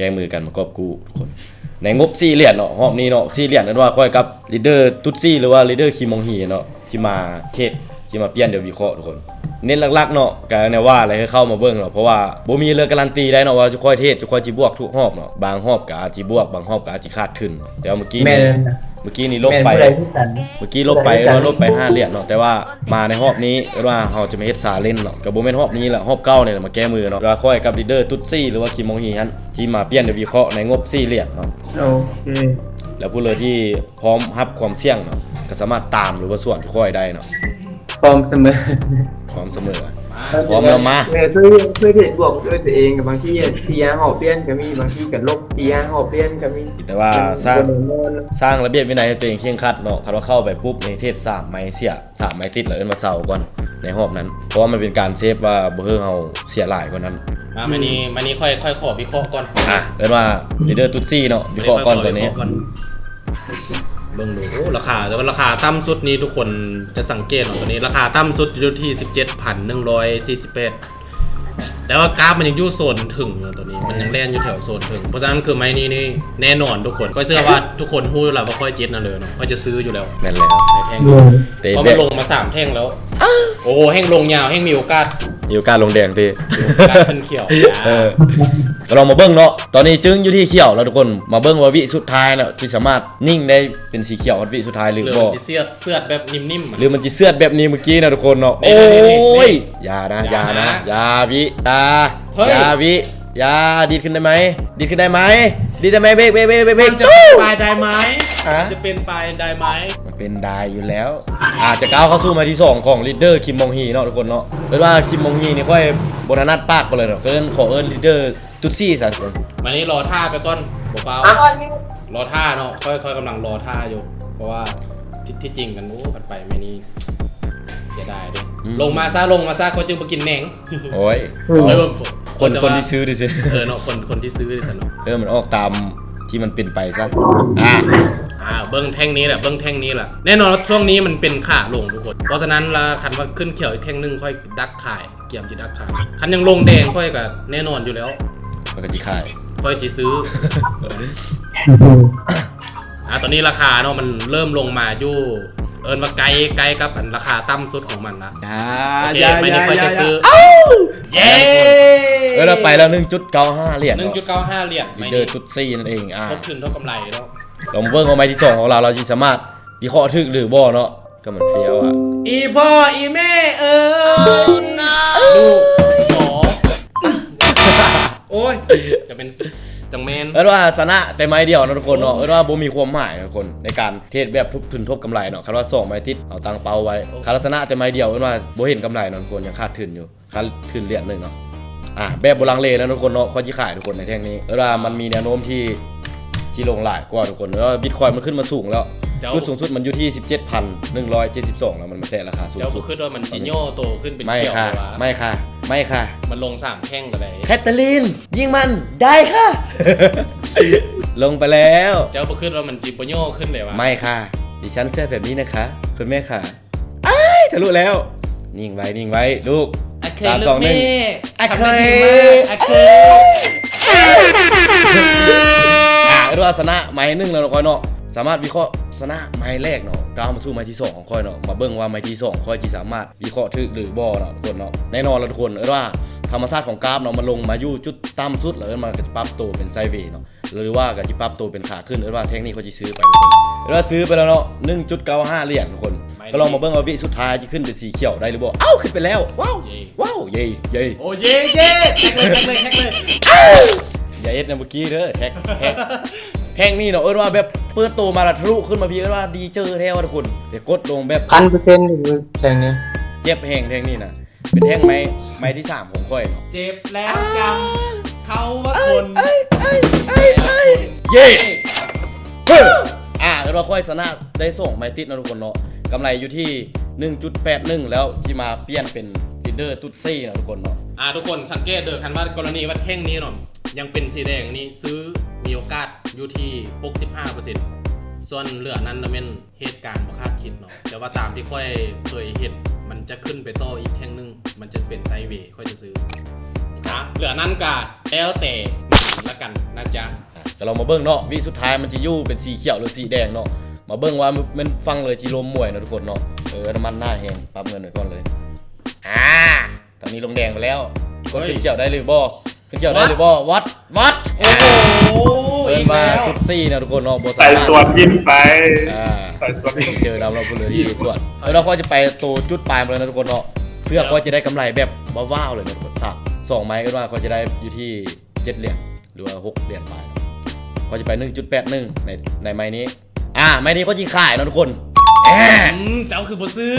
ແກ້ມືກັນມາກອບກູ້ທຸກຄົນ ໃນງົບສີ່ຫຼຽນເນາະ. ຮອບນີ້ເນາະ ສີ່ຫຼຽນ ເອີ້ນວ່າຂ້ອຍກັບລີດເດີຕຸດຊີ ຫຼືວ່າລີດເດີຄິມມອງຮີເນາະ ຊິມາເທດ ຊິມາປ່ຽນ ດຽວວິເຄາະທຸກຄົນ. ເນັ້ນຫຼັກໆເນາະ ກະແນວວ່າແຫຼະ ໃຫ້ເຂົ້າມາເບິ່ງເນາະ ເພາະວ່າບໍ່ມີເລື່ອງກາຣັນຕີໄດ້ເນາະ ວ່າຈຸຂ້ອຍເທດ ຈຸຂ້ອຍຊິບວກທຸກຮອບເນາະ. ບາງຮອບກະອາດຊິບວກ ບາງຮອບກະອາດຊິຂາດທຶນ. ແຕ່ວ່າມື້ກີ້ນີ້ ເມື່ອກີ້ນີ້ລົບໄປ ເມື່ອກີ້ລົບໄປ ເອີ້ນວ່າລົບໄປຫ້າຫຼຽນເນາະ. ແຕ່ວ່າມາໃນຮອບນີ້ ເອີ້ນວ່າເຮົາຈະມາເຮັດຊາເລນເນາະ ກະບໍ່ແມ່ນຮອບນີ້ລະ ຮອບເກົ່ານີ້ລະ ມາແກ້ມືເນາະ ວ່າຂ້ອຍກັບລີດເດີຕຸດຊີ ຫຼືວ່າຄິມມອງຮີຫັ້ນ ຊິມາປ່ຽນ ດຽວວິເຄາະໃນງົບສີ່ຫຼຽນເນາະ. ໂອເຄ ແລ້ວຜູ້ໃດທີ່ ພ້ອມຮັບຄວາມສ່ຽງເນາະ ກໍສາມາດຕາມ ຫຼືວ່າສວນຂ້ອຍໄດ້ເນາະ. ພ້ອມສະເໝີ ພ້ອມສະເໝີ ມາ ພ້ອມແລ້ວມາ. ເອີ ເຄີຍ ເຄີຍເຮັດບວກດ້ວຍຕົວເອງ ບາງທີສີ່ຫ້າຮອບປ່ຽນກໍມີ ບາງທີກໍລົບສີ່ຫ້າຮອບປ່ຽນກໍມີ. ແຕ່ວ່າສ້າງ ບໍ່ແນ່ນອນ ສ້າງລະບຽບວິໄນໃຫ້ຕົວເອງເຄັ່ງຄັດເນາະ. ຄັນວ່າເຂົ້າໄປປຸບນີ້ ເທດສາມໄມ້ ເສຍສາມໄມ້ຕິດ ແລ້ວເອີ້ນວ່າເຊົາກ່ອນໃນຮອບນັ້ນ ເພາະວ່າມັນເປັນການເຊຟວ່າບໍ່ໃຫ້ເຮົາເສຍຫຼາຍກວ່ານັ້ນ. ມາ ມື້ນີ້ ມື້ນີ້ຂ້ອຍ ຂ້ອຍຂໍວິເຄາະກ່ອນ. ອ່ະ ເອີ້ນວ່າລີດເດີຕຸດຊີເນາະ ວິເຄາະກ່ອນ ຕອນນີ້ ເບິ່ງດູ ໂອ້ ລາຄາ ແຕ່ວ່າລາຄາຕ່ຳສຸດນີ້ ທຸກຄົນຈະສັງເກດເນາະ ຕອນນີ້ລາຄາຕ່ຳສຸດຢູ່ທີ່ສິບເຈັດພັນໜຶ່ງຮ້ອຍສີ່ສິບແປດ ແຕ່ວ່າກາຟມັນຍັງຢູ່ໂຊນເທິງຢູ່ ຕອນນີ້ມັນຍັງແລ່ນຢູ່ແຖວໂຊນເທິງ. ເພາະສະນັ້ນຄືໄມ້ນີ້ນີ້ແນ່ນອນທຸກຄົນ ຂ້ອຍເຊື່ອວ່າທຸກຄົນຮູ້ຢູ່ແລ້ວວ່າຂ້ອຍຈິດແນວໃດເນາະ ຂ້ອຍຈະຊື້ຢູ່ແລ້ວ. ແມ່ນແລ້ວ ໃນແທ່ງ ເອີ ເພາະມັນລົງມາສາມແທ່ງແລ້ວ. ໂອ້ ແຮ່ງລົງຍາວ ແຮ່ງມີໂອກາດ ມີໂອກາດລົງແດງຕິ ມີໂອກາດຂຶ້ນຂຽວ. ເອີ ກໍລອງມາເບິ່ງເນາະ ຕອນນີ້ຈຶ່ງຢູ່ທີ່ຂຽວແລ້ວທຸກຄົນ. ມາເບິ່ງວ່າວິສຸດທ້າຍແລ້ວ ຊິສາມາດນິ່ງໄດ້ເປັນສີຂຽວຮອດວິສຸດທ້າຍຫຼືບໍ່ ຫຼືມັນຊິເຊືອດ ເຊືອດແບບນິ່ມໆ ຫຼືມັນຊິເຊືອດແບບນີ້ເມື່ອກີ້ນະທຸກຄົນເນາະ. ໂອ້ຍ ຢ່ານະ ຢ່ານະ ຢ່າວິ ຢ່າ ເຮີ້ຍ ຢ່າວິ ຢ່າ ດີດຂຶ້ນໄດ້ໄໝ ດີດຂຶ້ນໄດ້ໄໝ ດີດໄດ້ໄໝ ເບຣກ ເບຣກ ເບຣກ ເບຣກ ມັນຈະເປັນປາຍໄດໄມ ຮະ ຈະເປັນປາຍໄດໄມ ມັນເປັນໄດຢູ່ແລ້ວ. ອາດຈະກ້າວເຂົ້າສູ່ໄມ້ທີສອງຂອງລີດເດີຄິມມອງຮີເນາະທຸກຄົນເນາະ. ເອີ້ນວ່າຄິມມອງຮີນີ້ຂ້ອຍບໍ່ຖະໜັດປາກປານໃດເນາະ ເອີ້ນ ຂໍເອີ້ນລີດເດີຕຸດຊີຊະທຸກຄົນ. ມານີ້ລໍຖ້າໄປກ່ອນ ບໍ່ຟ້າວ ລໍຖ້າເນາະ ຂ້ອຍ ຂ້ອຍກຳລັງລໍຖ້າຢູ່ ເພາະວ່າທີ່ ທີ່ຈິງກັນ ໂອ້ ກັນໄປແມ່ນີ້ເສຍດາຍເດ້. ອືມ ລົງມາຊະ ລົງມາຊະ ຂ້ອຍຈຶ່ງບໍ່ກິນແໜງ. ໂອ້ຍ ໂອ້ຍ ຄົນ ຄົນທີ່ຊື້ດິຊິ ເອີເນາະ ຄົນ ຄົນທີ່ຊື້ດິຊັ້ນເນາະ. ເອີ ມັນອອກຕາມທີ່ມັນເປັນໄປຊະ. ອ່າ ອ່າ ເບິ່ງແທ່ງນີ້ແຫຼະ ເບິ່ງແທ່ງນີ້ແຫຼະ. ແນ່ນອນວ່າຊ່ວງນີ້ມັນເປັນຂາລົງທຸກຄົນ ເພາະສະນັ້ນລະ ຄັນວ່າຂຶ້ນຂຽວອີກແທ່ງໜຶ່ງ ຂ້ອຍດັກຂາຍ ກຽມຊິດັກຂາຍ. ຄັນຍັງລົງແດງຂ້ອຍກໍແນ່ນອນຢູ່ແລ້ວ ຂ້ອຍກໍຊິຂາຍ ຂ້ອຍຊິຊື້. ອ່າ ຕອນນີ້ລາຄາເນາະ ມັນເລີ່ມລົງມາຢູ່ ເອີ້ນວ່າໃກ້ ໃກ້ກັບອັນລາຄາຕ່ຳສຸດຂອງມັນລະ. ໂອເຄ ໄມ້ນີ້ຂ້ອຍຈະຊື້. ເອົ້າ ເຢ້ ເອີ້ນວ່າໄປແລ້ວ ໜຶ່ງຈຸດເກົ້າຫ້າຫຼຽນເນາະ ໜຶ່ງຈຸດເກົ້າຫ້າຫຼຽນ ໄມ້ນີ້ ເດີຈຸດສີ່ນັ້ນເອງ. ອ່າ ທົບທຶນທົບກຳໄລເນາະ. ລອງເບິ່ງວ່າໄມ້ທີສອງຂອງລາວ ລາວຊິສາມາດວິເຄາະຖືກຫຼືບໍ່ເນາະ. ກໍມັນຟຽວອະ ອີພໍ່ອີແມ່ເອີຍ ລູກໝໍ ໂອ້ຍ ຈະເປັນຈັ່ງແມ່ນ. ເອີ້ນວ່າຊະນະແຕ່ໄມ້ດຽວເນາະທຸກຄົນເນາະ. ໂອ້ ເອີ້ນວ່າບໍ່ມີຄວາມໝາຍເນາະທຸກຄົນ ໃນການເທດແບບທຸບທຶນທົບກຳໄລເນາະ. ຄັນວ່າສອງໄມ້ຕິດ ເຮົາຕັ້ງເປົ້າໄວ້ ໂອ້ ຄັນວ່າຊະນະແຕ່ໄມ້ດຽວ ເອີ້ນວ່າບໍ່ເຫັນກຳໄລເນາະທຸກຄົນ ຍັງຂາດທຶນຢູ່ ຂາດທຶນຫຼຽນໜຶ່ງເນາະ. ອ່າ ແບບບໍ່ລັງເລນະທຸກຄົນເນາະ ຂ້ອຍຊິຂາຍທຸກຄົນໃນແທ່ງນີ້. ເອີ້ນວ່າມັນມີແນວໂນ້ມທີ່ ທີ່ລົງຫຼາຍກວ່າທຸກຄົນ ເອີ້ນວ່າບິດຄອຍມັນຂຶ້ນມາສູງແລ້ວ. ຈຸດສູງສຸດມັນຢູ່ທີ່ສິບເຈັດພັນໜຶ່ງຮ້ອຍເຈັດສິບສອງ ແລ້ວມັນມາແຕະລາຄາສູງສຸດ. ເຈົ້າບໍ່ຄິດວ່າມັນຊິຫຍໍ້ໂຕຂຶ້ນເປັນຂຽວ ໄມ້ຄ່າ ໄມ້ຄ່າ ໄມ້ຄ່າ ມັນລົງສາມແທ່ງແລ້ວໃດ໋. ແຄດເຕີລິນ ຍິງມັນ ໄດ້ຄ່ະ ລົງໄປແລ້ວ. ເຈົ້າບໍ່ຄິດວ່າມັນຊິບໍ່ຫຍໍ້ຂຶ້ນໄດ໋ຫວາ? ໄມ້ຄ່າ ດິສັນເຊື່ອແບບນີ້ນະຄະ ຄຸນແມ່ຂາ. ອ້າຍ ທະລຸແລ້ວ ນິ່ງໄວ້ ນິ່ງໄວ້ລູກ. ໂອເຄ ສາມ ສອງ ໜຶ່ງ ລູກແມ່ ໂອເຄ ທຳໄດ້ດີມາກ ໂອເຄ. ອ່າ ເອີ້ນວ່າຊະນະໄມ້ໜຶ່ງແລ້ວເນາະ ຂ້ອຍເນາະ ສາມາດວິເຄາະຊະນະໄມ້ແລກເນາະ ກ້າວມາສູ່ໄມ້ທີສອງຂອງຂ້ອຍເນາະ. ມາເບິ່ງວ່າໄມ້ທີສອງຂ້ອຍຊິສາມາດວິເຄາະຖືກຫຼືບໍ່ເນາະທຸກຄົນເນາະ. ແນ່ນອນແລ້ວທຸກຄົນ ເອີ້ນວ່າທຳມະຊາດຂອງກາຟເນາະ ມັນລົງມາຢູ່ຈຸດຕ່ຳສຸດ ແລ້ວເອີ້ນວ່າມັນກໍຈະປັບໂຕເປັນໄຊເວເນາະ ຫຼືວ່າກໍຊິປັບໂຕເປັນຂາຂຶ້ນ. ເອີ້ນວ່າແທ່ງນີ້ຂ້ອຍຊິຊື້ໄປທຸກຄົນ ເອີ້ນວ່າຊື້ໄປແລ້ວເນາະ ໜຶ່ງຈຸດເກົ້າຫ້າຫຼຽນທຸກຄົນ. ໄມ້ນີ້ ກໍລອງມາເບິ່ງວ່າວິສຸດທ້າຍຈະຂຶ້ນເປັນສີຂຽວໄດ້ຫຼືບໍ່. ອ້າວ ຂຶ້ນໄປແລ້ວ ວ້າວ ເຢ້ ວ້າວ ເຢ້ ເຢ້ ໂອ້ ເຢ້ ເຢ້ ແຮັກເລີຍ ແຮັກເລີຍ ແຮັກເລີຍ. ອ້າວ ຢ່າເຮັດນຳເມື່ອກີ້ເດີ ແຮັກ ແຮັກ. ແທ່ງນີ້ເນາະ ເອີ້ນວ່າແບບເປີດໂຕມາລະທະລຸຂຶ້ນມາພີ້ ເອີ້ນວ່າດີເຈີແທ້ວ່າທຸກຄົນ. ແຕ່ກົດລົງແບບພັນເປີເຊັນແທ່ງນີ້ ເຈັບແຮງແທ່ງນີ້ນະ. ເປັນແທ່ງໄມ້ ໄມ້ທີສາມຂອງຂ້ອຍເນາະ. ເຈັບແລ້ວຈຳ ເຂົາວ່າຄົນ ເຢ້ ເອີ ເອີ້ນວ່າຂ້ອຍຊະນະໄດ້ສອງໄມ້ຕິດເນາະທຸກຄົນເນາະ ກຳໄລຢູ່ທີ່ໜຶ່ງຈຸດແປດໜຶ່ງ ແລ້ວຊິມາປ່ຽນເປັນລີດເດີຕຸດຊີເນາະທຸກຄົນເນາະ. ອ່າ ທຸກຄົນສັງເກດເດີ ຄັນວ່າກໍລະນີວ່າແທ່ງນີ້ເນາະ ຍັງເປັນສີແດງນີ້ ຊື້ມີໂອກາດຢູ່ທີ່ຫົກສິບຫ້າເປີເຊັນ ສ່ວນເຫຼືອນັ້ນລະແມ່ນ ເຫດການບໍ່ຄາດຄິດເນາະ ແຕ່ວ່າຕາມທີ່ຂ້ອຍເຄີຍເຫັນ ມັນຈະຂຶ້ນໄປຕໍ່ອີກແທ່ງໜຶ່ງ ມັນຈະເປັນໄຊເວ ຂ້ອຍຈະຊື້. ອ່າ ເຫຼືອນັ້ນກະແລ້ວແຕ່ ລະກັນນະຈ໊ະ. ອ່ະ ກໍລອງມາເບິ່ງເນາະ ວິສຸດທ້າຍມັນຈະຢູ່ເປັນສີຂຽວ ຫຼື ສີແດງເນາະ. ມາເບິ່ງວ່າແມ່ນຝັ່ງເລີຍຊິລົ້ມມວຍເນາະທຸກຄົນເນາະ. ເອີ ນ້ຳມັນໜ້າແຮງ ປັບເງິນໄວ້ກ່ອນເລີຍ. ອ່າ ຕອນນີ້ລົງແດງໄປແລ້ວ. ກົດຂຶ້ນຂຽວໄດ້ຫຼືບໍ່? ຂຶ້ນຂຽວໄດ້ຫຼືບໍ່? ວັດ ວັດ ໂອ້ໂຫ ເອີ້ນວ່າຈຸດສີ່ເນາະທຸກຄົນເນາະ. ບໍ່ສາມາດ ສາຍສວນບິນໄປ ອ່າ ສາຍສວນບິນ ເຈີນຳເນາະ ຜູ້ເລີຍທີ່ສວນ. ເອີ ແລ້ວຂ້ອຍຈະໄປໂຕຈຸດປາຍມາເລີຍເນາະທຸກຄົນເນາະ ເພື່ອຂ້ອຍຈະໄດ້ກຳໄລແບບວ້າວໆເລີຍເນາະ. ສາມ ສອງໄມ້ ເອີ້ນວ່າຂ້ອຍຈະໄດ້ຢູ່ທີ່ເຈັດຫຼຽນ ຫຼືວ່າຫົກຫຼຽນປາຍ. ຂ້ອຍຈະໄປໜຶ່ງຈຸດແປດໜຶ່ງໃນ ໃນໄມ້ນີ້. ອ່າ ໄມ້ນີ້ຂ້ອຍຊິຂາຍເນາະທຸກຄົນ. ອືມ ເຈົ້າຄືບໍ່ຊື້?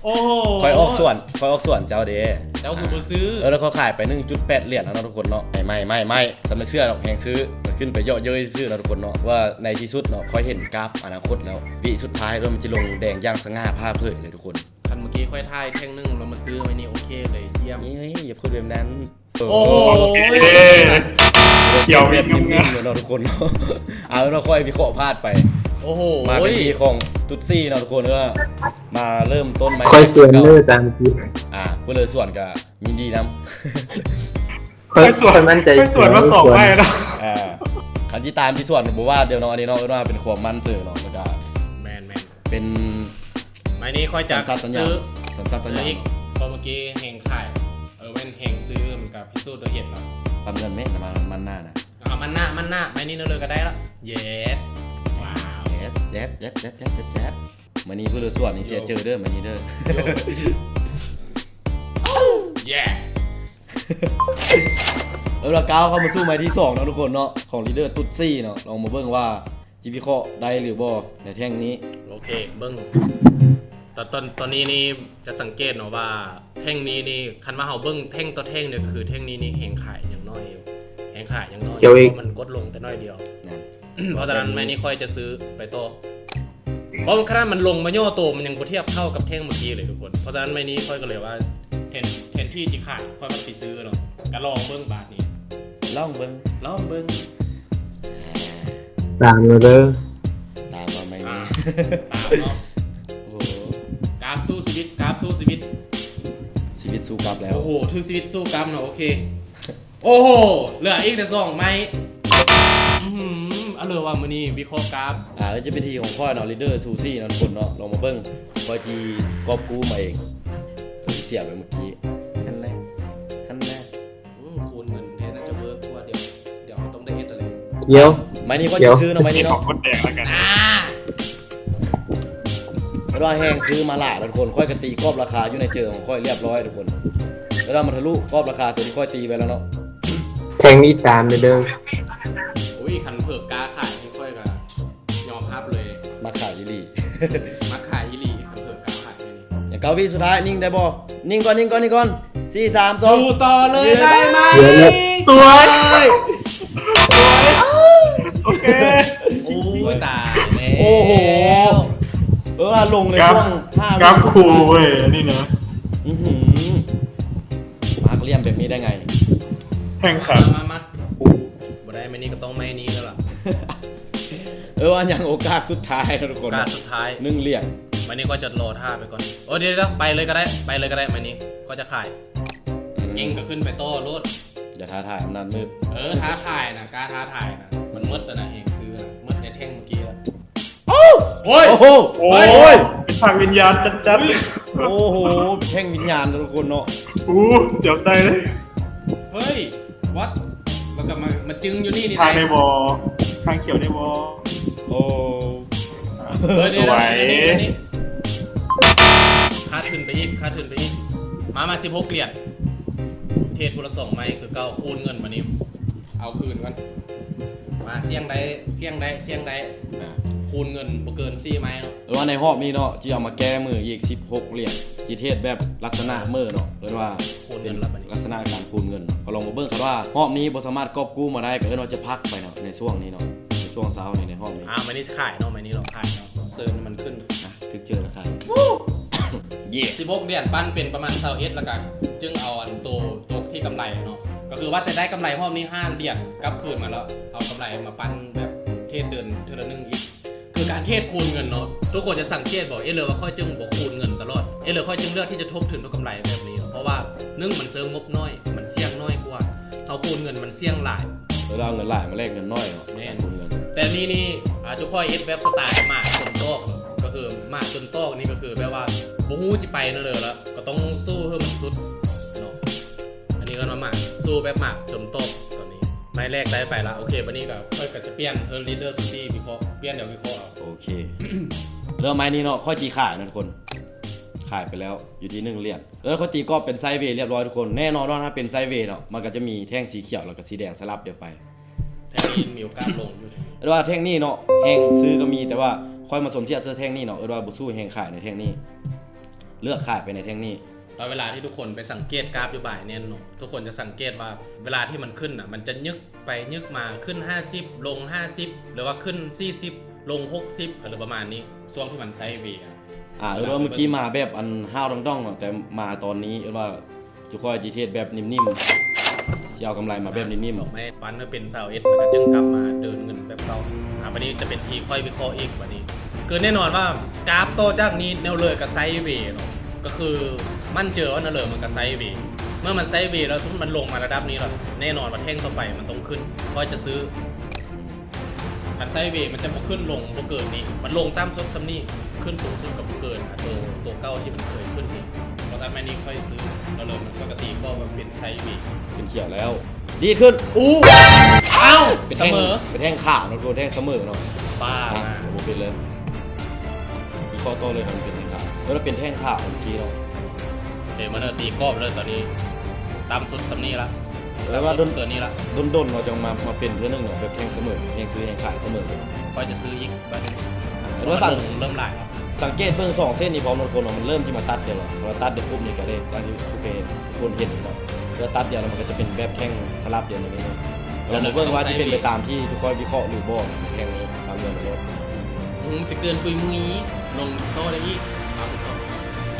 ໂອ້ໂຫ ຂ້ອຍອອກສ່ວນ ຂ້ອຍອອກສ່ວນເຈົ້າເດ້. ເຈົ້າຄືບໍ່ຊື້? ເອີ ແລ້ວຂ້ອຍຂາຍໄປໜຶ່ງຈຸດແປດຫຼຽນແລ້ວເນາະທຸກຄົນເນາະ. ໄມ້ ໄມ້ ໄມ້ ໄມ້ ສຳລັບເຊື່ອດອກແຮງຊື້ ຂຶ້ນໄປເຍາະເຍີະຊື່ໆເນາະທຸກຄົນເນາະ ວ່າໃນທີ່ສຸດເນາະ ຂ້ອຍເຫັນກາບອະນາຄົດແລ້ວ. ວິສຸດທ້າຍແລ້ວ ມັນຈະລົງແດງຢ່າງສະຫງ່າຜ່າເຜີຍເລີຍທຸກຄົນ. ຄັນເມື່ອກີ້ຂ້ອຍຖ່າຍແທ່ງໜຶ່ງ ແລ້ວມາຊື້ໄມ້ນີ້ ໂອເຄເລີຍ ຢ້ຽມ. ເອີຍ ຢ່າເວົ້າແບບນັ້ນ. ໂອ້ໂຫ ໂອເຄ ຂຽວອີກງາມໆເນາະທຸກຄົນ. ເອົາເນາະ ຂ້ອຍວິເຄາະພາດໄປ. ໂອ້ໂຫ ມາເປັນທີ່ຂອງຕຸດສີ່ເນາະທຸກຄົນ. ເອີ ມາເລີ່ມຕົ້ນໄມ້ ຂ້ອຍສວນເລີຍຕາມທີ່ ອ່າ ຜູ້ເລີຍສວນກໍຍິນດີນຳ. ຂ້ອຍສວນ ຂ້ອຍໝັ້ນໃຈ ຂ້ອຍສວນມາສອງໄມ້ແລ້ວ. ອ່າ ຄັນຊິຕາມທີ່ສວນບໍ່ວ່າດຽວເນາະ ອັນນີ້ເນາະ ເອີ້ນວ່າເປັນຄວາມໝັ້ນໃຈເນາະ. ແລ້ວກໍ ແມ່ນໆ ເປັນ ໄມ້ນີ້ຂ້ອຍຈະຊື້ ສັນຊາດຕະຍານ ສັນຊາດຕະຍານ ເພາະເມື່ອກີ້ແຮງຂາຍ ເອີ ແມ່ນແຮງຊື້ ມັນກໍພິສູດດ້ວຍເຫດເນາະ. ປັບເງິນແມ່ນ ນ້ຳມັນ ນ້ຳມັນໜ້ານະ. ເອົາ ນ້ຳມັນໜ້າ ນ້ຳມັນໜ້າ ໄມ້ນີ້ເນາະເລີຍກໍໄດ້ລະ. ເຢດ ວ້າວ ເຢດ ເຢດ ເຢດ ເຈັດ ເຈັດ ເຈັດ. ມື້ນີ້ຜູ້ເລີຍສວນນີ້ເສຍເຈີເດີ ມື້ນີ້ເດີ. ເອີ ລະກ້າວເຂົ້າມາສູ່ໄມ້ທີສອງເນາະທຸກຄົນເນາະ ຂອງລີດເດີຕຸດສີ່ເນາະ. ລອງມາເບິ່ງວ່າ ຊິວິເຄາະໄດ້ຫຼືບໍ່ໃນແທ່ງນີ້. ໂອເຄ ເບິ່ງ ຕອນ ຕອນ ຕອນນີ້ນີ້ຈະສັງເກດເນາະວ່າແທ່ງນີ້ນີ້ ຄັນວ່າເຮົາເບິ່ງແທ່ງຕໍ່ແທ່ງນີ້ ກໍຄືແທ່ງນີ້ນີ້ແຮງຂາຍຍັງໜ້ອຍຢູ່ ແຮງຂາຍຍັງໜ້ອຍ ສຽວອີກ ເພາະມັນກົດລົງແຕ່ໜ້ອຍດຽວ. ນັ້ນ ເພາະສະນັ້ນໄມ້ນີ້ຂ້ອຍຈະຊື້ໄປຕໍ່ ເພາະຂະໜາດມັນລົງມາຫຍໍ້ໂຕ ມັນຍັງບໍ່ທຽບເທົ່າກັບແທ່ງເມື່ອກີ້ເລີຍທຸກຄົນ. ເພາະສະນັ້ນໄມ້ນີ້ຂ້ອຍກໍເລີຍວ່າ ແທນ ແທນທີ່ຊິຂາຍ ຂ້ອຍກໍໄປຊື້ເນາະ. ກໍລອງເບິ່ງບາດນີ້ ລອງເບິ່ງ ລອງເບິ່ງ. ຕາມເລີຍເດີ ຕາມມາໄມ້ນີ້ ອ່າ ຕາມເນາະ. ໂອ້ໂຫ ກາບສູ້ຊີວິດ ກາບສູ້ຊີວິດ ຊີວິດສູ້ກັບແລ້ວ. ໂອ້ໂຫ ຖືກຊີວິດສູ້ກັບເນາະ. ໂອເຄ ໂອ້ໂຫ ເຫຼືອອີກແຕ່ສອງໄມ້. ອືຫື ອາ ເລີວ່າມື້ນີ້ວິເຄາະກາບ ອ່າ ເອີ ຈະເປັນທີ່ຂອງຂ້ອຍເນາະ ລີດເດີຊູຊີເນາະທຸກຄົນເນາະ. ລອງມາເບິ່ງ ຂ້ອຍທີ່ກອບກູ້ມາເອງ ທີ່ເສຍໄປເມື່ອກີ້. ຫັ້ນແຫຼະ ຫັ້ນແຫຼະ. ອືມ ຄູນເງິນແທ້ໜ້າຈະເວີກກວ່າ. ດຽວ ດຽວເຮົາຕ້ອງໄດ້ເຮັດອະໄລ. ດຽວ ໄມ້ນີ້ຂ້ອຍຈະຊື້ເນາະ ໄມ້ນີ້ເນາະ ຂອງຄົນແດງແລ້ວກັນ. ອ່າ ເພາະວ່າແຮງຊື້ມາຫຼາຍແລ້ວທຸກຄົນ. ຂ້ອຍກໍຕີກອບລາຄາຢູ່ໃນເຈີຂອງຂ້ອຍລຽບຮ້ອຍທຸກຄົນ ແລ້ວມັນທະລຸກອບລາຄາຕົວທີ່ຂ້ອຍຕີໄວ້ແລ້ວເນາະ. ແທ່ງນີ້ຕາມເດີ. ໂອ້ຍ ຄັນເຜີກ້າຂາຍນີ້ຂ້ອຍກໍຍອມຮັບເລີຍ. ມັກຂາຍອີ່ຫຼີ ມັກຂາຍອີ່ຫຼີ ຄັນເຜີກ້າຂາຍອີ່ຫຼີ. ເກົ້າວິສຸດທ້າຍ ນິ່ງໄດ້ບໍ່? ນິ່ງກ່ອນ ນິ່ງກ່ອນ ນິ່ງກ່ອນ. ສີ່ ສາມ ສອງ ສູ້ຕໍ່ເລີຍໄດ້ໄໝ? ສວຍ ໂອ້ຍ ຕາຍແລ້ວ. ໂອ້ໂຫ ເອີ ລົງໃນຊ່ວງຫ້າວິ ກາບຄູເວີຍ ອັນນີ້ນະ. ອືຫື ມາກຫຼ່ຽມແບບນີ້ໄດ້ໄງ? ແຂ່ງຂັນ ມາ ມາ ມາ. ບໍ່ໄດ້ ໄມ້ນີ້ກໍຕ້ອງໄມ້ນີ້ແລ້ວລະ. ເອີ ວ່າຍັງໂອກາດສຸດທ້າຍນະທຸກຄົນ ໂອກາດສຸດທ້າຍ ໜຶ່ງຫຼຽນ. ໄມ້ນີ້ຂ້ອຍຈະລໍຖ້າໄປກ່ອນ. ໂອ້ ດຽວໆ ໄປເລີຍກໍໄດ້ ໄປເລີຍກໍໄດ້. ໄມ້ນີ້ຂ້ອຍຈະຂາຍ. ອືມ ເກັ່ງກໍຂຶ້ນໄປຕໍ່ໂລດ. ຢ່າທ້າທາຍອຳນາດມືດ. ເອີ ທ້າທາຍນະ ກ້າທ້າທາຍນະ. ມັນໝົດແລ້ວນະ ແຮງຊື້ນະ ໝົດໃນແທ່ງເມື່ອກີ້ລະ. ໂອ້ ໂອ້ຍ ໂອ້ໂຫ ໂອ້ຍ ເປັນພາກວິນຍານຈັດໆ. ໂອ້ໂຫ ແທ່ງວິນຍານນະທຸກຄົນເນາະ. ໂອ້ ສຽວໃສ່ເລີຍ. ເຮີ້ຍ ວັດ ແລ້ວກໍມາ ມາຈຶ່ງຢູ່ນີ້ນີ້. ຂ້າງໄດ້ບໍ່? ຂ້າງຂຽວໄດ້ບໍ່? ໂອ້ ເຮີ້ຍ ສວຍ ນີ້ ນີ້ ນີ້ ຂາດທຶນໄປອີກ ຂາດທຶນໄປອີກ. ມາ ມາ ສິບຫົກຫຼຽນ. ເທດຜູ້ລະສອງໄມ້ຄືເກົ່າ ຄູນເງິນມານີ້ ເອົາຄືນກ່ອນ. ມາ ສ່ຽງໄດ້ ສ່ຽງໄດ້ ສ່ຽງໄດ້. ອ່າ ຄູນເງິນບໍ່ເກີນສີ່ໄມ້ເນາະ. ເອີ້ນວ່າໃນຮອບນີ້ເນາະ ຊິເອົາມາແກ້ມືອີກສິບຫົກຫຼຽນ ຊິເທດແບບລັກສະນະເມີເນາະ ເອີ້ນວ່າ ຄູນເງິນລະບາດນີ້ ລັກສະນະການຄູນເງິນ. ກໍລອງມາເບິ່ງ ຄັນວ່າຮອບນີ້ບໍ່ສາມາດກອບກູ້ມາໄດ້ ກໍເອີ້ນວ່າຈະພັກໄປເນາະ ໃນຊ່ວງນີ້ເນາະ ໃນຊ່ວງເຊົ້ານີ້ ໃນຮອບນີ້. ອ່າ ໄມ້ນີ້ຂາຍເນາະ ໄມ້ນີ້ລອງຂາຍເນາະ ເຊີນມັນຂຶ້ນນະ. ຖືກເຈີລະຂາຍ. ເຢ້ ສິບຫົກຫຼຽນ ປັນເປັນປະມານຊາວເອັດ ແລ້ວກໍຈຶ່ງເອົາອັນໂຕ ໂຕທີ່ກຳໄລເນາະ. ກໍຄືວ່າແຕ່ໄດ້ກຳໄລຮອບນີ້ຫ້າຫຼຽນ ກັບຄືນມາແລ້ວ ເອົາກຳໄລມາປັນແບບເທດເດີນເທື່ອລະໜຶ່ງອີກ. ຄືການເທດຄູນເງິນເນາະ ທຸກຄົນຈະສັງເກດບໍ່? ເອເລີວ່າຂ້ອຍຈຶ່ງບໍ່ຄູນເງິນຕະຫຼອດ ເອເລີຂ້ອຍຈຶ່ງເລືອກທີ່ຈະທົບທຶນດ້ວຍກຳໄລແບບນີ້ເນາະ ເພາະວ່າໜຶ່ງ ມັນເຊີງງົບໜ້ອຍ ມັນສ່ຽງໜ້ອຍກວ່າ. ເຮົາຄູນເງິນມັນສ່ຽງຫຼາຍ ເວລາເອົາເງິນຫຼາຍມາແລກເງິນໜ້ອຍເນາະ ແມ່ນ ການຄູນເງິນ. ແຕ່ນີ້ນີ້ ອ່າ ຈຸຂ້ອຍເຮັດແບບສະໄຕໝາກຈົນຕອກ ກໍຄືໝາກຈົນຕອກນີ້ ກໍຄືແບບວ່າບໍ່ຮູ້ຊິໄປແນວໃດແລ້ວ ກໍຕ້ອງສູ້ໃຫ້ມັນສຸດເນາະ. ອັນນີ້ເອີ້ນວ່າໝາກ ສູ້ແບບໝາກຈົນຕອກຕອນນີ້. ໄມ້ແລກໄດ້ໄປລະ. ໂອເຄ ບັດນີ້ກໍຂ້ອຍກໍຈະປ່ຽນ ເອີ ລີດເດີ ຊຸຈີ ວິເຄາະ ປ່ຽນ ດຽວວິເຄາະເອົາ. ໂອເຄ ແລ້ວໄມ້ນີ້ເນາະ ຂ້ອຍຈີຂາຍນະທຸກຄົນ ຂາຍໄປແລ້ວ ຢູ່ທີ່ໜຶ່ງຫຼຽນ. ເອີ ຂ້ອຍຕີກອບເປັນໄຊເວລຽບຮ້ອຍທຸກຄົນ. ແນ່ນອນວ່າຖ້າເປັນໄຊເວເນາະ ມັນກໍຈະມີແທ່ງສີຂຽວ ແລ້ວກໍສີແດງສະຫຼັບດຽວໄປ. ແທ່ງນີ້ມີໂອກາດລົງຢູ່ ເອີ້ນວ່າແທ່ງນີ້ເນາະ ແຮງຊື້ກໍມີ ແຕ່ວ່າຂ້ອຍມາສົມທຽບໃສ່ແທ່ງນີ້ເນາະ ເອີ້ນວ່າບໍ່ສູ້ແຮງຂາຍໃນແທ່ງນີ້ ເລືອກຂາຍໄປໃນແທ່ງນີ້. ແລ້ວເວລາທີ່ທຸກຄົນໄປສັງເກດກາບຢູ່ Binance ເນາະ ທຸກຄົນຈະສັງເກດວ່າເວລາທີ່ມັນຂຶ້ນນະ ມັນຈະຍຶກໄປຍຶກມາ ຂຶ້ນຫ້າສິບ ລົງຫ້າສິບ ຫຼືວ່າຂຶ້ນສີ່ສິບ ລົງຫົກສິບ ອາ ຫຼືປະມານນີ້ ຊ່ວງທີ່ມັນໄຊເວອະ. ອາ ເອີ້ນວ່າເມື່ອກີ້ມາແບບອັນຫ້າວດອງໆເນາະ ແຕ່ມາຕອນນີ້ເອີ້ນວ່າຈຸຂ້ອຍຈີເທຣດແບບນິ່ມໆ ຊິເອົາກຳໄລມາແບບນິ່ມໆ. ແມ່ນ ປັ່ນໃຫ້ເປັນຊາວເອັດ ແລ້ວກໍຈຶ່ງກັບມາເດີນເງິນແບບເກົ່າ. ອາ ບັດນີ້ຈະເປັນທີ່ຂ້ອຍວິເຄາະອີກບັດນີ້. ຄືແນ່ນອນວ່າກາບຕໍ່ຈາກນີ້ແນວເລີຍກໍໄຊເວເນາະ ກໍຄືໝັ້ນເຈີວ່າແນວເລີຍມັນກໍໄຊເວ. ເມື່ອມັນໄຊເວແລ້ວ ສົມມຸດມັນລົງມາລະດັບນີ້ແລ້ວ ແນ່ນອນວ່າແທ່ງຕໍ່ໄປມັນຕ້ອງຂຶ້ນ ຂ້ອຍຈະຊື້. ຄັນໄຊເວມັນຈະບໍ່ຂຶ້ນລົງບໍ່ເກີນນີ້ ມັນລົງຕ່ຳສຸດສ່ຳນີ້ ຂຶ້ນສູງສຸດກໍບໍ່ເກີນ ອາ ໂຕ ໂຕເກົ່າທີ່ມັນເຄີຍຂຶ້ນນີ້. ເພາະສະນັ້ນໄມ້ນີ້ຂ້ອຍຊື້ ແລ້ວເລີຍມັນ ປົກກະຕິກໍວ່າເປັນໄຊເວ ຂຶ້ນຂຽວແລ້ວ ດີດຂຶ້ນ ອູ້ ອ້າວ ເປັນແທ່ງ ສະເໝີ ເປັນແທ່ງຂາວເນາະ ໂຕແທ່ງສະເໝີເນາະ. ປ້າ ອາ ມາ ບໍ່ເປັນເລີຍ ວິເຄາະຕໍ່ເລີຍ ມັນເປັນແທ່ງຂາວ ແລ້ວເປັນແທ່ງຂາວເມື່ອກີ້ເນາະ. ເອີ ມັນເອົາຕີກອບເລີຍຕອນນີ້ ຕ່ຳສຸດສ່ຳນີ້ລະ ແຕ່ວ່າດົນ ເກີນນີ້ລະ ດົນໆເນາະ ຈັ່ງມາ ມາເປັນເທື່ອໜຶ່ງເນາະ ແບບແທ່ງສະເໝີ ແຮງຊື້ແຮງຂາຍສະເໝີ. ຂ້ອຍຈະຊື້ອີກບາດໜຶ່ງ ເອີ ວ່າສັງ ເລີ່ມຫຼາຍແລ້ວ. ສັງເກດເບິ່ງສອງເສັ້ນນີ້ພ້ອມທຸກຄົນເນາະ ມັນເລີ່ມທີ່ມາຕັດແລ້ວ ເວລາຕັດໄດ້ປຸບນີ້ກໍໄດ້ ຢ່າງທີ່ທຸກຄົນເຫັນເນາະ ເວລາຕັດແລ້ວມັນກໍຈະເປັນແບບແທ່ງສະຫຼັບແລ້ວນີ້ເນາະ. ເຮົາມາເບິ່ງວ່າຈະເປັນໄປຕາມທີ່ທຸກຄົນວິເຄາະຫຼືບໍ່ ແທ່ງນີ້ ຕາມເງິນໄປໂລດ. ອືມ ຈະເກີນປຸຍມຸຍ ລົງໂຕໄດ້ອີກ. ໂອ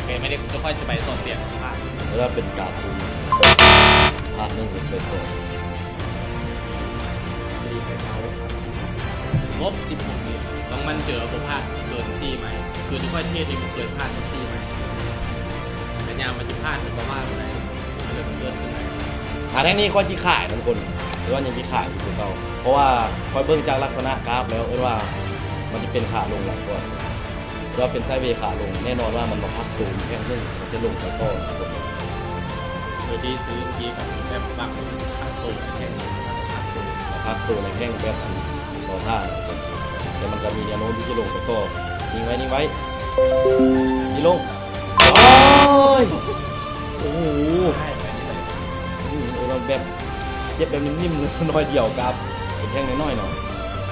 ເຄ ແມ່ນເດ້ ຄ່ອຍຈະໄປສອບປ່ຽນພາດ ແລ້ວເປັນການຄູນ ພາດໜຶ່ງເປັນເປີເຊັນ ສີ່ໄປເກົ້າ ງົບສິບຫົກເດືອນ ຕ້ອງໝັ້ນໃຈວ່າບໍ່ພາດເກີນສີ່ໄມ້ ຄືທີ່ຂ້ອຍເທດນີ້ບໍ່ເຄີຍພາດເກີນສີ່ໄມ້ ແຕ່ຍາມມັນຈະພາດກໍວ່າບໍ່ໄດ້ ມັນເລີຍເກີດຂຶ້ນໄດ້. ອາ ແທ່ງນີ້ຂ້ອຍຊິຂາຍນະທຸກຄົນ ຫຼືວ່າຍັງຊິຂາຍຢູ່ຄືເກົ່າ ເພາະວ່າຂ້ອຍເບິ່ງຈາກລັກສະນະກາຟແລ້ວ ເອີ້ນວ່າມັນຈະເປັນຂາລົງຫຼາຍກວ່າ ແລ້ວເປັນໄຊເວຂາລົງ ແນ່ນອນວ່າມັນມາພັກໂຕແທ່ງໜຶ່ງ ມັນຈະລົງໄປຕໍ່ທຸກຄົນ. ໂດຍທີ່ຊື້ເມື່ອກີ້ກໍແບບປັກພັກໂຕໃນແທ່ງ ພັກໂຕ ພັກໂຕໃນແທ່ງແບບອັນຕໍ່ທ່າ ແຕ່ມັນກໍມີແນວໂນ້ມທີ່ຈະລົງໄປຕໍ່. ນິ່ງໄວ້ ນິ່ງໄວ້ ຊິລົງ ໂອ້ຍ ໂອ້ໂຫ ອືມ ເອີ ແບບເຈັບແບບນິ່ມໆ ໜ້ອຍດຽວກັບ ເປັນແທ່ງນ້ອຍໆເນາະ.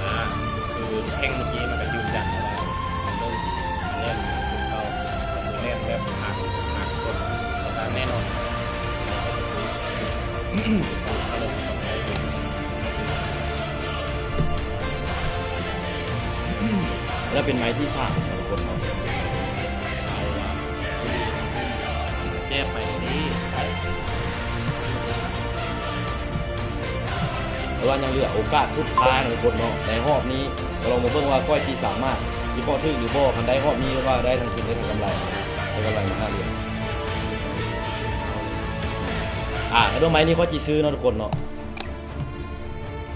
ອາ ຄືແທ່ງເມື່ອກີ້ມັນກໍຢືນຢັນວ່າ ມັນເລີ່ມດີ ມັນແລ່ນຂຶ້ນເກົ່າ ກໍຄືແລ່ນແບບຫາກ ຫາກກົດ ກໍຕາມແນ່ນອນ. ແລ້ວເປັນໄມ້ທີສາມເນາະ ທຸກຄົນເນາະ. ແຈກໄປເດ້ ເພາະວ່າຍັງເຫຼືອໂອກາດສຸດທ້າຍເນາະ ທຸກຄົນເນາະ. ໃນຮອບນີ້ກໍລອງມາເບິ່ງວ່າຂ້ອຍຊິສາມາດວິເຄາະຖືກຫຼືບໍ່. ຄັນໄດ້ຮອບນີ້ວ່າໄດ້ທັງທຶນໄດ້ທັງກຳໄລ ໄດ້ກຳໄລມາຫ້າຫຼຽນ. ອາ ແລ້ວດອກໄມ້ນີ້ຂ້ອຍຊິຊື້ເນາະ ທຸກຄົນເນາະ.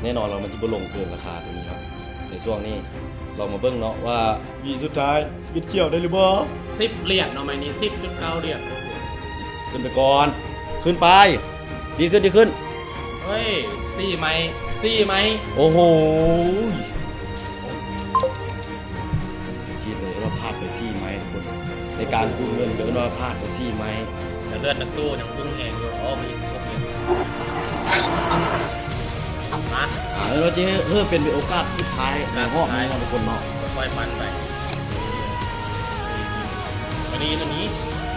ແນ່ນອນແລ້ວມັນຊິບໍ່ລົງເກີນລາຄາຕົວນີ້ເນາະ ໃນຊ່ວງນີ້. ລອງມາເບິ່ງເນາະວ່າວິສຸດທ້າຍຊິປິດຂຽວໄດ້ຫຼືບໍ່. ສິບຫຼຽນເນາະ ໄມ້ນີ້ສິບຈຸດເກົ້າຫຼຽນ. ຂຶ້ນໄປກ່ອນ ຂຶ້ນໄປ ດີດຂຶ້ນ ດີດຂຶ້ນ. ເຮີ້ຍ ສີ່ໄມ້ ສີ່ໄມ້. ໂອ້ໂຫ ຈີດເລີຍ ເອີ້ນວ່າພາດໄປສີ່ໄມ້ ທຸກຄົນ. ໃນການຄູນເງິນກໍເອີ້ນວ່າພາດໄປສີ່ໄມ້ ແລ້ວເລືອດນັກສູ້ຍັງຮຸ່ງແຮງຢູ່. ອໍ ມີສິບຫົກເດືອນ ມາ ອາ ແລ້ວເຮົາຈະເຮີ້ເປັນໂອກາດສຸດທ້າຍໃນຮອບນີ້ເນາະ ທຸກຄົນເນາະ. ຄ່ອຍໆປັ່ນໄປ ອັນນີ້ ອັນນີ້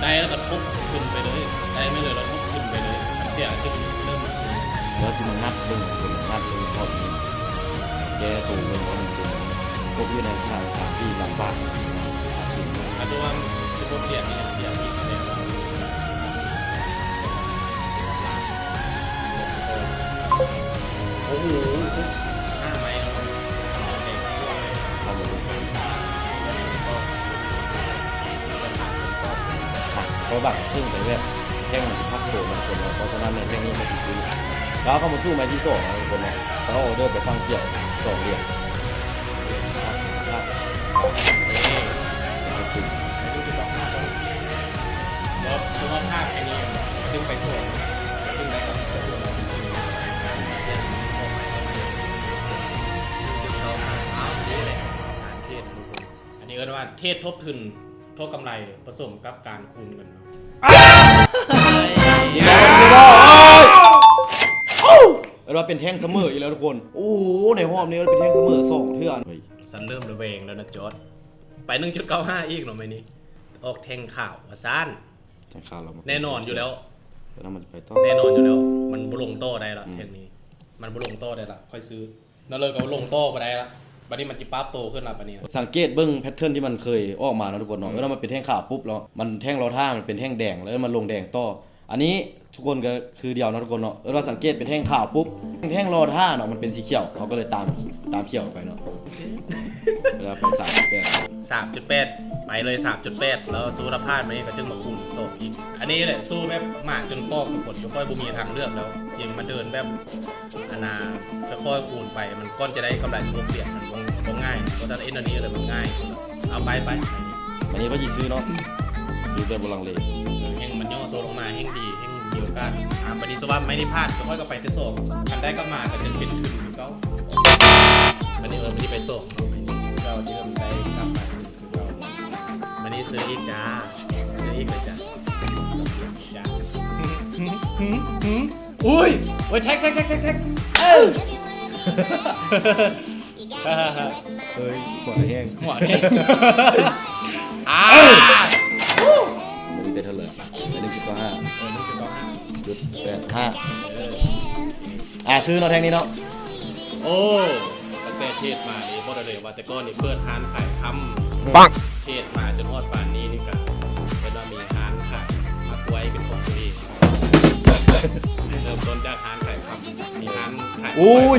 ໄດ້ແລ້ວກໍທົບຂຶ້ນໄປເລີຍ ໄດ້ມາເລີຍແລ້ວທົບຂຶ້ນໄປເລີຍ ຄັນເສຍກໍເລີ່ມ ແລ້ວຊິມາງັດເບິ່ງ ງັດເບິ່ງຮອບນີ້ ແກ້ໂຕເງິນບໍ່ທັນເປັນ ຕົກຢູ່ໃນສະຖານະການທີ່ລຳບາກ. ອາ ຄືວ່າສິບຫົກຫຼຽນນີ້ເສຍອີກແລ້ວ ໂອ້ໂຫ ຫ້າໄມ້ແລ້ວ ເພາະວ່າເພິ່ງໄປແບບແທ່ງມັນຊິພັກໂຕມັນຄົນເນາະ ເພາະສະນັ້ນໃນແທ່ງນີ້ມັນຊິຊື້ ກ້າວເຂົ້າມາສູ່ໄມ້ທີສອງແລ້ວທຸກຄົນເນາະ. ເຮົາອອເດີໄປຝັ່ງຂຽວສອງຫຼຽນ. ແລ້ວຄືວ່າພາດແຄ່ນີ້ ຈຶ່ງໄປສວນ ຈຶ່ງໄດ້ກັບ ອັນນີ້ເອີ້ນວ່າເທຣດທົບທຶນ ທົບກຳໄລປະສົມກັບການຄູນເງິນ. ເອີ້ນວ່າເປັນແທ່ງສະເໝີອີກແລ້ວທຸກຄົນ. ໂອ້ ໃນຮອບນີ້ເປັນແທ່ງສະເໝີສອງເທື່ອ. ເຮີ້ຍ ສັນເລີ່ມລະແວງແລ້ວນະຈອດ. ໄປໜຶ່ງຈຸດເກົ້າຫ້າອີກເນາະໄມ້ນີ້. ອອກແທ່ງຂາວວ່າຊັ້ນ. ແທ່ງຂາວແລ້ວ ແນ່ນອນຢູ່ແລ້ວ. ແລ້ວມັນຈະໄປຕໍ່. ແນ່ນອນຢູ່ແລ້ວ. ມັນບໍ່ລົງຕໍ່ໄດ້ລະ ອືມ ແທ່ງນີ້. ມັນບໍ່ລົງຕໍ່ໄດ້ລະ. ຂ້ອຍຊື້. ນັ້ນເລີຍກໍລົງຕໍ່ບໍ່ໄດ້ລະ. ບັດນີ້ມັນຊິປັບໂຕຂຶ້ນລະບັດນີ້ນະ. ສັງເກດເບິ່ງແພັດເທີນທີ່ມັນເຄີຍອອກມາເນາະທຸກຄົນເນາະ. ອືມ ເວລາມັນເປັນແທ່ງຂາວປຸບເນາະ ມັນແທ່ງລໍຖ້າມັນເປັນແທ່ງແດງ ແລ້ວມັນລົງແດງຕໍ່. ອັນນີ້ທຸກຄົນກໍຄືດຽວເນາະທຸກຄົນເນາະ. ເອີ້ນວ່າສັງເກດເປັນແທ່ງຂາວປຸບ ແທ່ງລໍຖ້າເນາະ ມັນເປັນສີຂຽວ ເຮົາກໍເລີຍຕາມ ຕາມຂຽວໄປເນາະ. ເວລາໄປສາມຈຸດແປດ ສາມຈຸດແປດ ໄປເລີຍ ສາມຈຸດແປດ ແລ້ວສູ້ລະພາດມານີ້ກໍຈຶ່ງມາຄູນສອງອີກ. ອັນນີ້ແຫຼະ ສູ້ແບບໝາຈົນປອກທຸກຄົນ ຈົນຂ້ອຍບໍ່ມີທາງເລືອກແລ້ວ ຈຶ່ງມາເດີນແບບ ອັນນ່າ ຄ່ອຍໆຄູນໄປ ມັນກ່ອນຈະໄດ້ກຳໄລຫົກຫຼຽນ ມັນບໍ່ ບໍ່ງ່າຍ. ເພາະສະນັ້ນເອັນອັນນີ້ເລີຍມັນງ່າຍ. ເອົາໄປ ໄປ ອັນນີ້ຂ້ອຍຊິຊື້ເນາະ ຊື້ແບບບໍ່ລັງເລ. ແຮ່ງມັນຫຍໍ້ໂຕລົງມາແຮ່ງດີ ແຮ່ງມີໂອກາດ. ອ່າ ບັດນີ້ສະວ່າໄມ້ນີ້ພາດ ຂ້ອຍກໍໄປແຕ່ສອງ ຄັນໄດ້ກັບມາກໍຈະເປັນທຶນຄືເກົ່າ. ບັດນີ້ ເອີ ມັນໄປສອງເນາະ ຄືເກົ່າ ທີ່ເລີ່ມໄດ້ກັບມາຄືເກົ່າ. ບັດນີ້ຊື້ອີກຈ້າ ຊື້ອີກເລີຍຈ້າ ຈ້າ. ອຸ້ຍ ໂອ້ຍ ແທັກ ແທັກ ແທັກ ແທັກ ເອີ ເຮີ້ຍ ຫົວແຮງ ຫົວແຮງ. ອ່າ ບໍ່ໄດ້ເທົ່າໃດ ໄປໜຶ່ງຈຸດເກົ້າຫ້າ ເອີ ໜຶ່ງຈຸດເກົ້າຫ້າ ຈຸດແປດຫ້າ. ອ່າ ຊື້ເນາະ ແທ່ງນີ້ເນາະ. ໂອ້ ຕັ້ງແຕ່ເທຣດມານີ້ ບອກໄດ້ເລີຍວ່າ ແຕ່ກ່ອນນີ້ເປີດຮ້ານຂາຍຄຳ ປັກ ເທຣດມາຈົນຮອດປານນີ້ນີ້ກະເອີ້ນວ່າມີຮ້ານຂາຍໝາກກ້ວຍເປັນຂອງຕົວເອງ. ເລີ່ມຕົ້ນຈາກຮ້ານຂາຍຄຳ ມີຮ້ານຂາຍ ໂອ້ຍ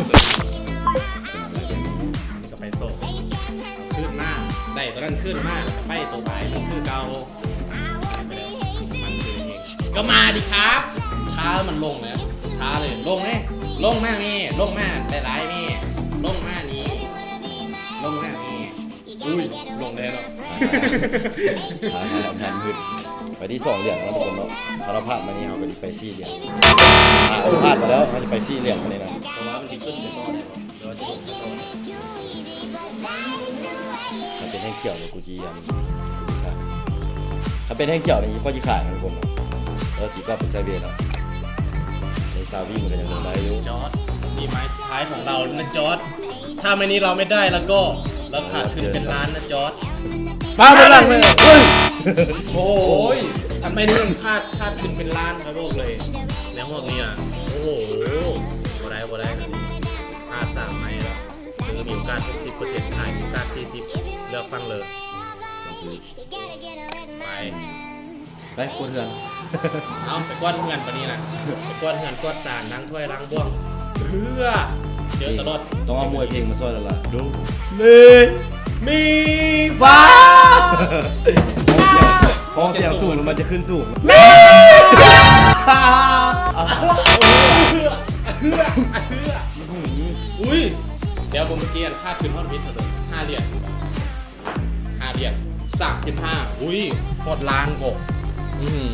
ກາແຟສອງ ຂຶ້ນມາ ໄດ້ຕົວນັ້ນຂຶ້ນມາ ໄປຕົວປາຍ ມັນຄືເກົ່າ ມັນຄືເອງ ກໍມາດີຄັບ ທ້າມັນລົງແຫຼະ ທ້າເລີຍ ລົງເລີຍ ລົງມາແມ່ ລົງມາຫຼາຍໆແມ່ ລົງມານີ້ ລົງມາແມ່. ອຸ້ຍ ລົງແລ້ວເນາະ ໄປທີ່ສອງຫຼຽນເນາະທຸກຄົນເນາະ. ຖ້າເຮົາພາດມານີ້ ເຮົາກໍຊິໄປສີ່ຫຼຽນ. ອ່າ ເຮົາພາດມາແລ້ວ ເຮົາຈະໄປສີ່ຫຼຽນມື້ນີ້ນະ. ແຕ່ວ່າມັນຊິຂຶ້ນໄປຕໍ່ໄດ້ບໍ່ ຫຼືວ່າຊິລົງໄປຕໍ່ໄດ້? ຖ້າເປັນແທ່ງຂຽວນີ້ ກູຊິອັນ ຂາຍ. ຖ້າເປັນແທ່ງຂຽວນີ້ ຂ້ອຍຊິຂາຍນະທຸກຄົນເນາະ. ເອີ ຕີກັບໄປໄຊເວເນາະ. ໃນຊາວວິມັນກໍຍັງລົງໄດ້ຢູ່. ຈອດ ນີ້ໄມ້ສຸດທ້າຍຂອງເຮົານະຈອດ. ຖ້າไม้นี้เราไม่ได้แล้วก็ เราขาดทุนเป็นล้านนะจอร์จ ຕາມໄປຫຼັງເລີຍ ໂອ້ຍ ອັນໄມ້ນີ້ມັນຂາດ ຂາດທຶນເປັນລ້ານ ຂ້ອຍບອກເລີຍ ໃນຮອບນີ້ນະ. ໂອ້ໂຫ ບໍ່ໄດ້ ບໍ່ໄດ້ ພາດສາມໄມ້ແລ້ວ ຊື້ມີໂອກາດຫົກສິບເປີເຊັນ ຂາຍມີໂອກາດສີ່ສິບ ເລືອກຝັ່ງເລີຍ ໄປ. ໄປກວດເຮືອນ ເອົາ ໄປກວດເຮືອນປານນີ້ນະ ໄປກວດເຮືອນກວດຊານ ລ້າງຖ້ວຍລ້າງບ່ວງ ເພື່ອເຈີຕະຫຼອດ. ຕ້ອງເອົາມວຍເພງມາຊ່ອຍແລ້ວລະ ໂດ ເລ ມີ ຟາ. ຮ້ອງສຽງສູງ ມັນຈະຂຶ້ນສູງ ມີ ຟາ. ອຸ້ຍ ດຽວເບິ່ງເມື່ອກີ້ ອັນຂາດທຶນຮອດມິດເທົ່າໃດ ຫ້າຫຼຽນ. ຫ້າຫຼຽນ ສາມສິບຫ້າ ອຸ້ຍ ຮອດລ້ານບໍ່ ອືຫື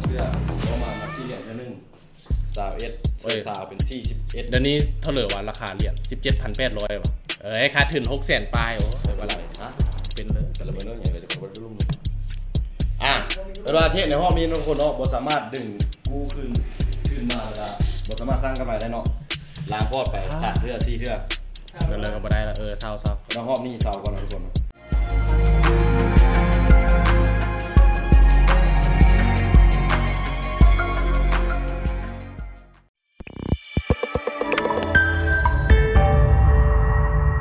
ເຊື່ອ ບໍ່ມານັບສີ່ຫຼຽນເທື່ອໜຶ່ງ ຊາວເອັດ ເອີຍ ຊາວເປັນສີ່ສິບເອັດ ດຽວນີ້ເທົ່າເລີວະ ລາຄາຫຼຽນ ສິບເຈັດພັນແປດຮ້ອຍ ວະ ເອີຍ ຂາດທຶນຫົກແສນປາຍ ໂອ້ ບໍ່ເປັນໄລ ຮະ ເປັນເລີຍ ສະເລີຍເນາະ ຫຍັງໄປຈະບໍ່ໄດ້ລົງ ອ່າ ເວລາເທຣດໃນຮອບນີ້ເນາະ ທຸກຄົນເນາະ ບໍ່ສາມາດດຶງກູ້ຄືນ ຄືນມາ ແລ້ວກໍບໍ່ສາມາດສ້າງກຳໄລໄດ້ເນາະ ລ້າງພອດໄປ ສາມເທື່ອ ສີ່ເທື່ອ ເລີຍກໍບໍ່ໄດ້ລະ ເອີ ເຊົາ ເຊົາ ແລ້ວຮອບນີ້ເຊົາກ່ອນເນາະ ທຸກຄົນ.